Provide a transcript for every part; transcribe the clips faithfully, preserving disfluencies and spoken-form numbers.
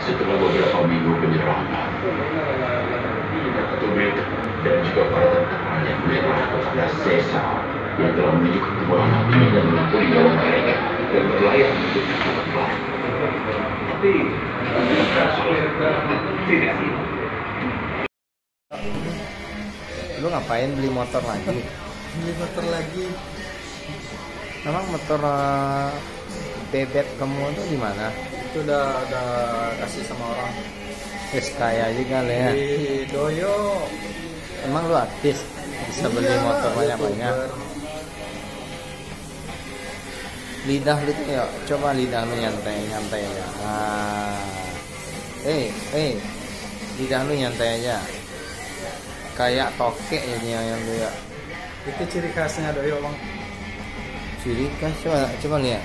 Setelah beberapa minggu penyerangan, dan juga para tentara yang menyerah kepada Caesar yang telah menunjukkan kebolehan hatinya dan mengampuni nyawa mereka dan berlayar menuju kerajaan baru. Tapi tidak. Lu ngapain beli motor lagi? Beli motor lagi. Emang motor eh, bebek kamu tuh di mana? Itu udah udah kasih sama orang. Wis kaya juga lah ya. Di Doyo. Emang lu artis bisa beli Iya, motor banyak-banyak? YouTuber. Lidah lu tuh ya, coba lidah lu nyantai nyantai aja. Ah. Eh, eh. Lidah lu nyantai aja. Kayak tokek jadinya yang lu ya. Itu ciri khasnya Doyo, Bang. Ciri khas, coba coba lihat.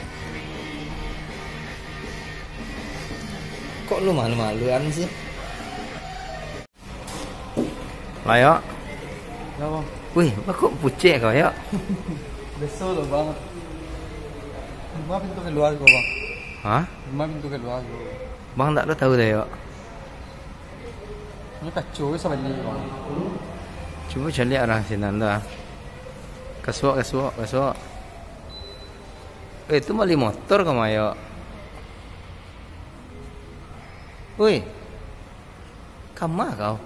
Kok lu malu-maluan sih? Lah ya. Ya, Bang. Wih, kok pucek kau ya? Besok loh, Bang. Rumah pintu keluar gua, Bang. Hah? Rumah pintu keluar gua. Bang tak tahu dah ya. Ini kacau sama ini, Bang. Cuba cari orang sinan dah. Kasuak, kasuak, kasuak. Eh, itu beli motor kamu ayo. Woi. Kama kau?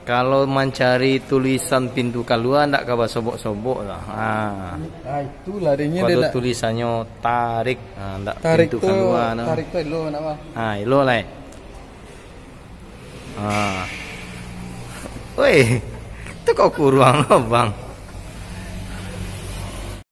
Kalau mancari tulisan pintu kalua ndak ka basobok-sobok lah. Ha. Nah, itu larinya Kalau dia nak tulisannya tarik, ha, ndak tarik pintu tu, kalua nah. Tarik tu dulu nak, Bang. Ha, ilo lah. Ha. Woi, tu kau kuruang lo, Bang.